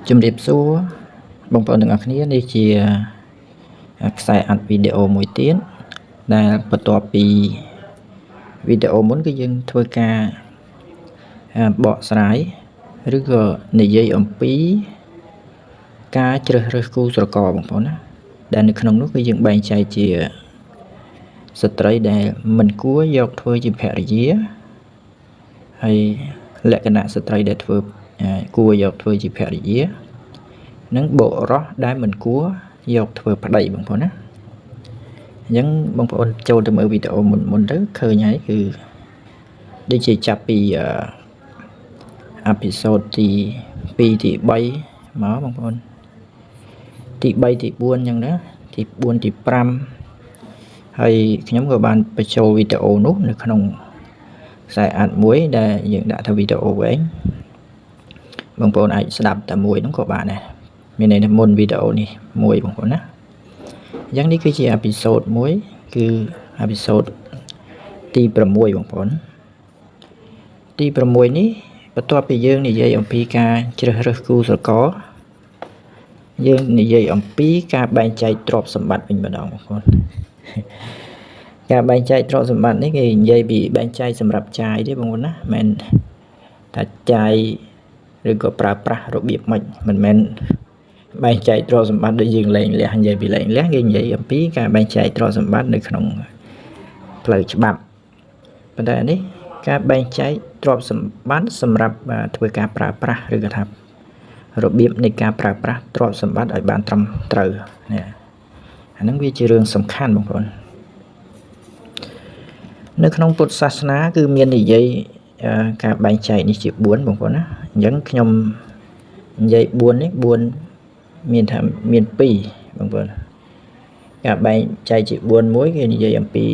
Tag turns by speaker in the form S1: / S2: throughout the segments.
S1: ជំរាបសួរបងប្អូនទាំងអស់គ្នានេះជាខ្សែអាត់វីដេអូមួយទៀតដែលបន្ទាប់ពីវីដេអូមុនគឺយើងធ្វើការបកស្រាយឬក៏និយាយអំពីការជ្រើសរើសគូស្រករបងប្អូនណាដែលនៅក្នុងនោះគឺយើងបែងចែកជាស្ត្រីដែលមិនគួរយកធ្វើជាភរិយាហើយលក្ខណៈស្ត្រីដែលធ្វើគួរយកធ្វើជាភរិយានិងបុរសដែលមិនគួរយកធ្វើប្តីបងប្អូនណាអញ្ចឹងបងប្អូនចូលទៅមើលវីដេអូមុនមុនទៅឃើញហើយគឺដូចជាចាប់ពីepisode ទី2ទី3មកបងប្អូនទី3ទី4អញ្ចឹងណាទី4ទី5ហើយខ្ញុំក៏បានបញ្ចូលវីដេអូនោះនៅក្នុងខ្សែអាត់មួយដែលយើងដាក់ថាវីដេអូវែងបងប្អូនអាចស្ដាប់តែមួយនោះក៏បានដែរមានន័យថាមុនវីដេអូនេះមួយបងប្អូនណាអញ្ចឹងនេះគឺជាepisode មួយគឺ episode ទី6បងប្អូនទី6នេះបន្ទាប់ពីយើងនិយាយអំពីការជ្រើសរើសគូស្រករយើងនិយាយអំពីការបែងចែកទ្រព្យសម្បត្តិវិញម្ដងបងប្អូនការបែងចែកទ្រព្យសម្បត្តិនេះគេនិយាយពីបែងចែកសម្រាប់ចាយទេបងប្អូនណាមិនថាចាយឬក៏ប្រើប្រាស់របៀបម៉េចមិនមែនបែងចែកទ្រព្យសម្បត្តិដូចយើងលែងលះនិយាយពីលែងលះគេនិយាយអំពីការបែងចែកទ្រព្យសម្បត្តិនៅក្នុងផ្លូវច្បាប់ប៉ុន្តែនេះការបែងចែកទ្រព្យសម្បត្តិសម្រាប់ធ្វើការប្រើប្រាស់ឬក៏ថារបៀបនៃការប្រើប្រាស់ទ្រព្យសម្បត្តិឲ្យបានត្រឹមត្រូវនេះអាហ្នឹងវាជារឿងសំខាន់បងប្អូននៅក្នុងពុទ្ធសាសនាគឺមាននិយាយការបែងចែកនេះជា4បងប្អូនណាអញ្ចឹងខ្ញុំនិយាយ4នេះ4មានថាមាន2បងប្អូនការបែងចែកជា4មួយគេនិយាយអំពី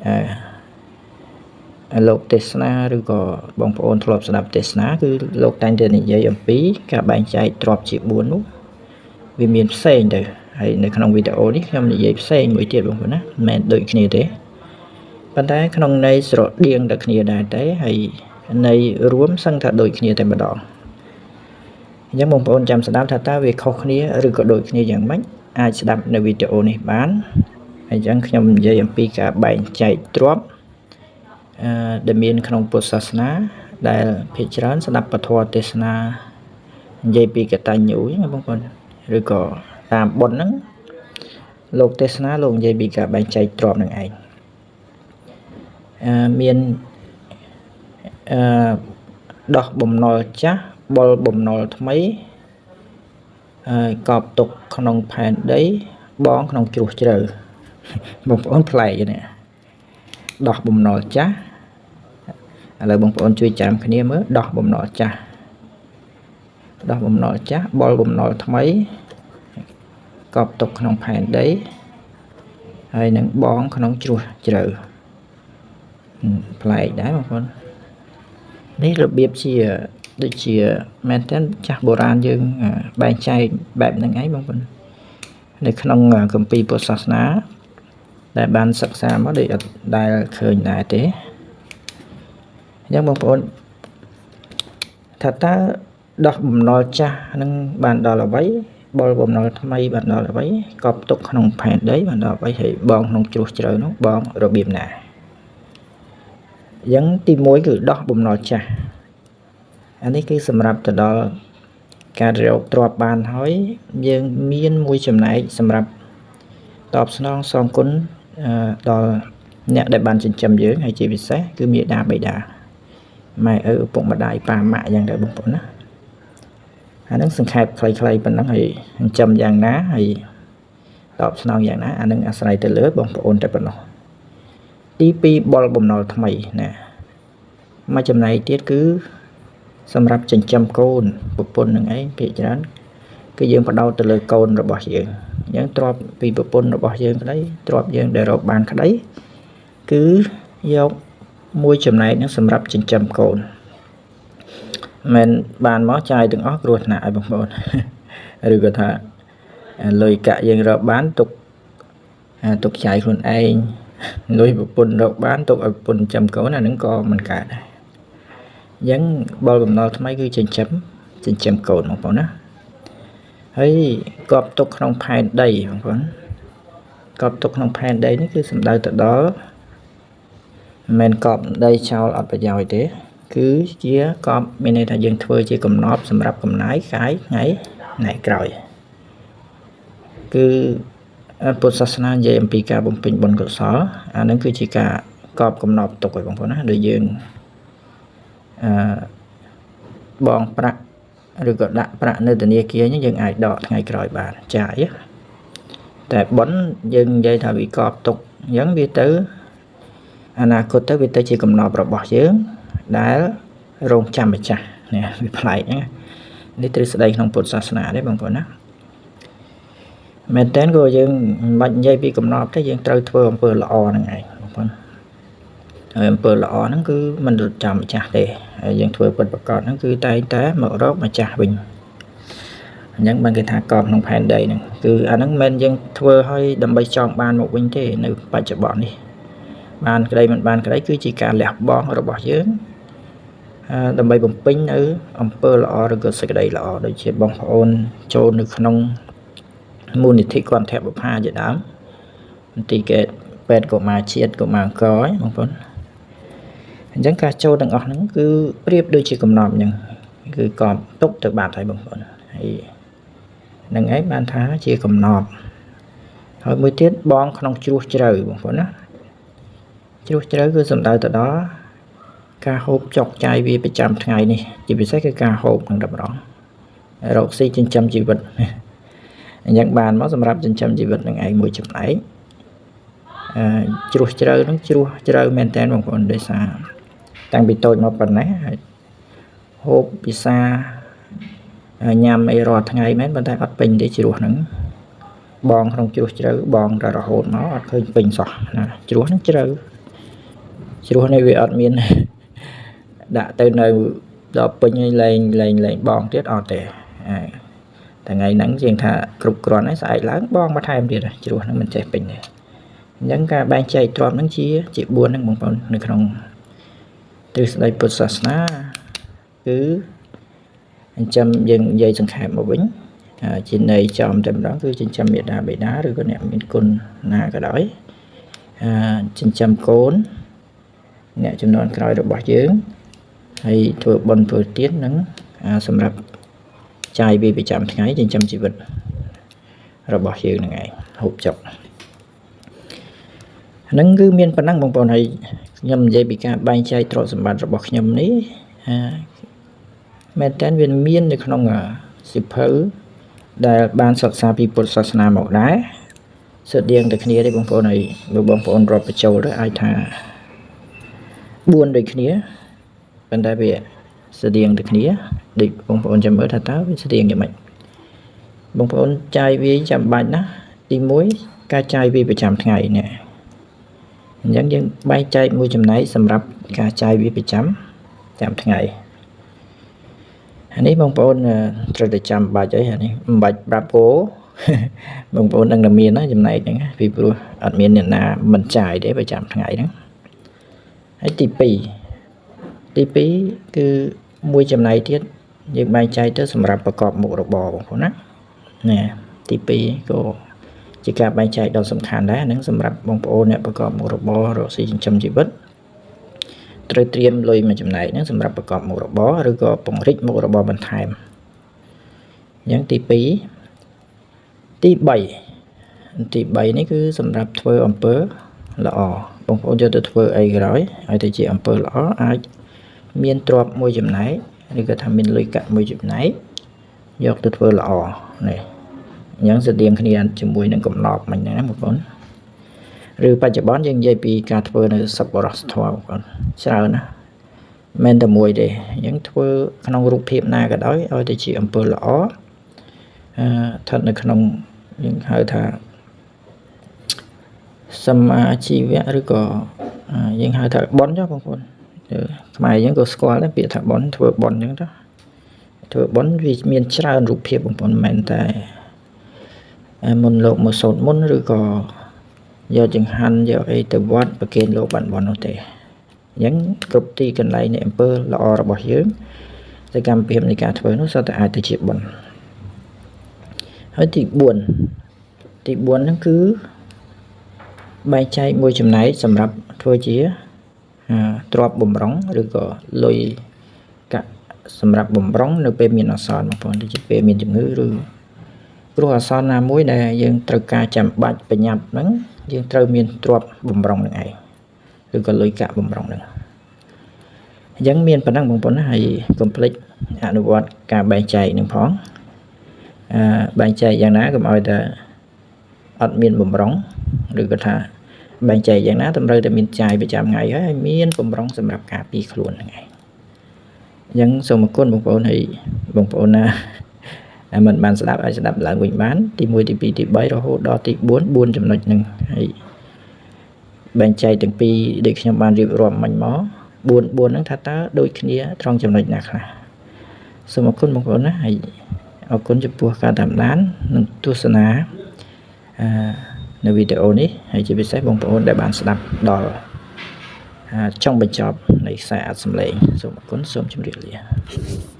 S1: អឺលោកទេសនាឬក៏បងប្អូនធ្លាប់ស្ដាប់ទេសនាគឺលោកតែងតែនិយាយអំពីការបែងចែកទ្រព្យជា4នោះវាមានផ្សេងទៅហើយនៅក្នុងវីដេអូនេះខ្ញុំនិយាយផ្សេងមួយទៀតបងប្អូនណាមិនមែនដូចគ្នាទេប៉ុន្តែក្នុងន័យស្រដៀងតែគ្នាដែរទេហើយន័យរួមសឹងថាដូចគ្នាតែម្ដងអញ្ចឹងបងប្អូនចាំស្ដាប់ថាតើវាខុសគ្នាឬក៏ដូចគ្នាយ៉ាងម៉េចអាចស្ដាប់នៅវីដេអូនេះបានអញ្ចឹងខ្ញុំនិយាយអំពីការបែងចែកទ្រព្យអឺដែលមានក្នុងពុទ្ធសាសនាដែលភាគច្រើនស្ដាប់ពធទេសនានិយាយពីកតញ្ញូអញ្ចឹងបងប្អូនឬក៏តាមបុណ្យហ្នឹងលោកទេសនាលោកនិយាយពីការបែងចែកទ្រព្យនឹងឯងអឺមានអឺដោះបំណុលចាស់បុលបំណុលថ្មីហើយកប់ទុកក្នុងផែនដីបងក្នុងជ្រោះជ្រៅបងប្អូនប្លែកនេះដោះបំណុលចាស់ឥឡូវបងប្អូនជួយចាំគ្នាមើលដោះបំណុលចាស់ដោះបំណុលចាស់បុលបំណុលថ្មីកប់ទុកក្នុងផែនដីហើយនឹងបងក្នុងជ្រោះជ្រៅប្លែកដែរបងប្អូននេះរបៀបជាដូចជាមែនតើចាស់បុរាណយើងបែងចែកបែបហ្នឹងឯងបងប្អូននៅក្នុងគម្ពីរពុទ្ធសាសនាដែលបានសិក្សាមកដូចអត់ដែលឃើញដែរទេអញ្ចឹងបងប្អូនថាតើដោះបំណុលចាស់នឹងបានដល់អ្វីបុលបំណុលថ្មីបានដល់អ្វីកប់ទុកក្នុងផែនដីបានដល់អ្វីហើយបងក្នុងជ្រោះជ្រៅនោះបងរបៀបណាអញ្ចឹងទី1គឺដោះបំណុលចាស់អានេះគឺសម្រាប់ទៅដល់ការរកទ្រព្យបានហើយយើងមានមួយចំណែកសម្រាប់តបស្នងសងគុណដល់អ្នកដែលបានចិញ្ចឹមយើងហើយជាពិសេសគឺមាតាបិតាម៉ែឪឪពុកម្ដាយប៉ាម៉ាក់យ៉ាងដែរបងប្អូនណាអាហ្នឹងសង្ខេបខ្លីៗប៉ុណ្ណឹងហើយចិញ្ចឹមយ៉ាងណាហើយតបស្នងយ៉ាងណាអាហ្នឹងអាស្រ័យទៅលើបងប្អូនតែប៉ុណ្ណោះទី2បុលបំណុលថ្មីណាមួយចំណែកទៀតគឺសម្រាប់ចិញ្ចឹមកូនប្រពន្ធនឹងឯងភាគច្រើនគឺយើងផ្ដោតទៅលើកូនរបស់យើងអញ្ចឹងទ្រព្យពីប្រពន្ធរបស់យើងក្តីទ្រព្យយើងដែលរកបានក្តីគឺយកមួយចំណែកនឹងសម្រាប់ចិញ្ចឹមកូនមិនបានមកចាយទាំងអស់គ្រោះថ្នាក់ឲ្យបងប្អូនឬក៏ថាលុយកាក់យើងរកបានទុកទុកចាយខ្លួនឯងលុយប្រពន្ធរកបានទុកឲ្យប្រពន្ធចិញ្ចឹមកូនអានឹងក៏មិនកើតដែរអញ្ចឹងបុលបំណុលថ្មីគឺចិញ្ចឹមកូនបងប្អូនណា។ ហើយកប់ទុកក្នុងផែនដីបងប្អូនកប់ទុកក្នុងផែនដីនេះគឺសំដៅទៅដល់មិនមែនកប់ដីចោលអត់ប្រយោជន៍ទេគឺជាកប់មានន័យថាយើងធ្វើជាកំណប់សម្រាប់កំណាយកាយថ្ងៃថ្ងៃក្រោយគឺពុទ្ធសាសនានិយាយអំពីការបំពេញបុណ្យកុសលអានឹងគឺជាការកប់កំណប់ទុកឲ្យបងប្អូនណាដូចយើងអឺបងប្រាក់ឬក៏ដាក់ប្រាក់នៅធនាគារហ្នឹងយើងអាចដកថ្ងៃក្រោយបានចាយតែបុណ្យយើងនិយាយថាវាកប់ទុកអញ្ចឹងវាទៅអនាគតទៅវាទៅជាកំណប់របស់យើងដែលរងចាំម្ចាស់នេះវាប្លែកហ្នឹងនេះទ្រឹស្ដីក្នុងពុទ្ធសាសនាទេបងប្អូនណាមែនតើក៏យើងមិនបាច់និយាយពីកំណប់ទេយើងត្រូវធ្វើអំពើល្អហ្នឹងឯងបងប្អូនហើយអំពើល្អហ្នឹងគឺមិនរត់ចាំម្ចាស់ទេហើយយើងធ្វើពិតប្រាកដហ្នឹងគឺតែងតែមករកម្ចាស់វិញអញ្ចឹងបានគេថាកប់ក្នុងផែនដីហ្នឹងគឺអាហ្នឹងមិនមែនយើងធ្វើឲ្យដើម្បីចង់បានមកវិញទេនៅបច្ចុប្បន្ននេះបានក្តីមិនបានក្តីគឺជាការលះបង់របស់យើងដើម្បីបំពេញនៅអំពើល្អឬក៏សេចក្តីល្អដូចជាបងប្អូនចូលនៅក្នុងមូលនិធិគន្ធបុប្ផាជាដើមមន្ទីរកេតពេទ្យកុមារជាតិកុមារអង្គរបងប្អូនអញ្ចឹងការចូលទាំងអស់ហ្នឹងគឺប្រៀបដូចជាកំណប់អញ្ចឹងគឺកប់ទុកទៅបាត់ហើយបងប្អូនហើយនឹងឯងបានថាជាកំណប់ហើយមួយទៀតបងក្នុងជ្រោះជ្រៅបងប្អូនណាជ្រោះជ្រៅគឺសំដៅទៅដល់ការហូបចុកចាយវាប្រចាំថ្ងៃនេះជាពិសេសគឺការហូបនឹងតម្រង់រកស៊ីចិញ្ចឹមជីវិតអញ្ចឹងបានមកសម្រាប់ចិញ្ចឹមជីវិតនឹងឯងមួយចំណែកជ្រោះជ្រៅហ្នឹងជ្រោះជ្រៅមែនតើបងប្អូនដោយសារតាំងពីតូចមកប៉ុណ្ណេះហើយហូបពិសាញ៉ាំអីរាល់ថ្ងៃមែនប៉ុន្តែអត់ពេញទេជ្រោះហ្នឹងបងក្នុងជ្រោះជ្រៅបងតែរហូតមកអត់ឃើញពេញសោះណាជ្រោះហ្នឹងជ្រៅជ្រោះនេះវាអត់មានដាក់ទៅនៅដល់ពេញហើយលែងលែងលែងបងទៀតអត់ទេថ្ងៃហ្នឹងជាងថាគ្រប់គ្រាន់ហើយស្អែកឡើងបងមកថែមទៀតជ្រោះហ្នឹងមិនចេះពេញទេអញ្ចឹងការបែងចែកទ្រព្យហ្នឹងជា4ហ្នឹងបងប្អូននៅក្នុងទ្រឹស្ដីពុទ្ធសាសនាគឺចិញ្ចឹមយើងនិយាយសង្ខេបមកវិញជាន័យចំតែម្ដងគឺចិញ្ចឹមមេដាបេដាឬក៏អ្នកមានគុណណាក៏ដោយចិញ្ចឹមកូនអ្នកចំនួនក្រោយរបស់យើងហើយធ្វើបុណ្យធ្វើទាននឹងសម្រាប់ចាយវាប្រចាំថ្ងៃចិញ្ចឹមជីវិតរបស់យើងហ្នឹងឯងហូបចុកហ្នឹងគឺមានប៉ុណ្ណឹងបងប្អូនហើយខ្ញុំនិយាយពីការបែងចែកទ្រព្យសម្បត្តិរបស់ខ្ញុំនេះមែនតើវាមាននៅក្នុងសៀវភៅដែលបានសិក្សាពីពុទ្ធសាសនាមកដែរស្រដៀងតែគ្នាទេបងប្អូនហើយបើបងប្អូនរាប់បញ្ចូលទៅអាចថា4ដូចគ្នាប៉ុន្តែវាស្រដៀងតែគ្នាដូចបងប្អូនចាំមើលថាតើវាស្រដៀងយ៉ាងម៉េចបងប្អូនចាយវាចាំបាច់ណាទី1ការចាយវាប្រចាំថ្ងៃនេះអញ្ចឹងយើងបែងចែកមួយចំណែកសម្រាប់ការចាយវាប្រចាំថ្ងៃអានេះបងប្អូនត្រូវតែចាំបាច់អីអានេះមិនបាច់ប្រាប់គោបងប្អូននឹងតែមានណាចំណែកហ្នឹងពីព្រោះអត់មានអ្នកណាមិនចាយទេប្រចាំថ្ងៃហ្នឹងហើយទី2គឺមួយចំណែកទៀតយើងបែងចែកទៅសម្រាប់ប្រកបមុខរបរបងប្អូនណានេះទី2ក៏ជាការបែងចែកដ៏សំខាន់ដែរហ្នឹងសម្រាប់បងប្អូនអ្នកប្រកបមុខរបររកស៊ីចិញ្ចឹមជីវិតត្រូវត្រៀមលុយមួយចំណែកហ្នឹងសម្រាប់ប្រកបមុខរបរឬក៏ពង្រីកមុខរបរបន្ថែមអញ្ចឹងទី2ទី3ទី3នេះគឺសម្រាប់ធ្វើអំពើល្អបងប្អូនយកទៅធ្វើអីក៏ដោយឲ្យទៅជាអំពើល្អអាចមានទ្រព្យមួយចំណែកឬក៏ថាមានលុយកាក់មួយចំណែកយកទៅធ្វើល្អនេះអញ្ចឹងស្រដៀងគ្នាជាមួយនឹងកំណប់មិញហ្នឹងណាបងប្អូនឬបច្ចុប្បន្នយើងនិយាយពីការធ្វើនៅសប្បុរសធម៌បងប្អូនច្រើនណាមិនតែមួយទេអញ្ចឹងធ្វើក្នុងរូបភាពណាក៏ដោយឲ្យទៅជាអំពើល្អស្ថិតនៅក្នុងយើងហៅថាសម្មាជីវៈឬក៏យើងហៅថាបុណ្យចុះបងប្អូនខ្មែរយើងក៏ស្គាល់ដែរពាក្យថាបុណ្យធ្វើបុណ្យអញ្ចឹងទៅធ្វើបុណ្យវាមានច្រើនរូបភាពបងប្អូនមិនមែនតែមុនលោកមកសូត្រមុនឬក៏យកចង្ហាន់យកអីទៅវត្តប្រគេនលោកបានបុណ្យនោះទេអញ្ចឹងគ្រប់ទីកន្លែងនៃអំពើល្អរបស់យើងសកម្មភាពនៃការធ្វើនោះសុទ្ធតែអាចទៅជាបុណ្យ ហើយទី4ទី4ហ្នឹងគឺបែងចែកមួយចំណែកសម្រាប់ធ្វើជាទ្រព្យបំរុងឬក៏លុយកាក់សម្រាប់បំរុងនៅពេលមានអាសន្នបងប្អូនដូចជាពេលមានជំងឺឬគ្រោះអាសន្នណាមួយដែលយើងត្រូវការចាំបាច់ប្រញាប់ហ្នឹងយើងត្រូវមានទ្រព្យបំរុងនឹងឯងឬក៏លុយកាក់បំរុងហ្នឹងអញ្ចឹងមានប៉ុណ្ណឹងបងប្អូនណាហើយកុំភ្លេចអនុវត្តការបែងចែកនឹងផងអឺបែងចែកយ៉ាងណាកុំឲ្យតែអត់មានបំរុងឬក៏ថាបែងចែកយ៉ាងណាតម្រូវតែមានចាយប្រចាំថ្ងៃហើយមានបំរុងសម្រាប់ការពារខ្លួនហ្នឹងឯងអញ្ចឹងសូមអរគុណបងប្អូនហើយបងប្អូនណាមិនបានស្ដាប់ឲ្យស្ដាប់ឡើងវិញបានទី1ទី2ទី3រហូតដល់ទី4 4ចំណុចហ្នឹងហើយបែងចែកទាំងពីរដូចខ្ញុំបានរៀបរាប់មិញមក4 4ហ្នឹងថាតើដូចគ្នាត្រង់ចំណុចណាខ្លះសូមអរគុណបងប្អូនណាហើយអរគុណចំពោះការតាមដាននិងទស្សនាអឺនៅវីដេអូនេះហើយជាពិសេសបងប្អូនដែលបានស្ដាប់ដល់ចុងបញ្ចប់នៃខ្សែអត្ថសម្លេងសូមអរគុណសូមជម្រាបលា។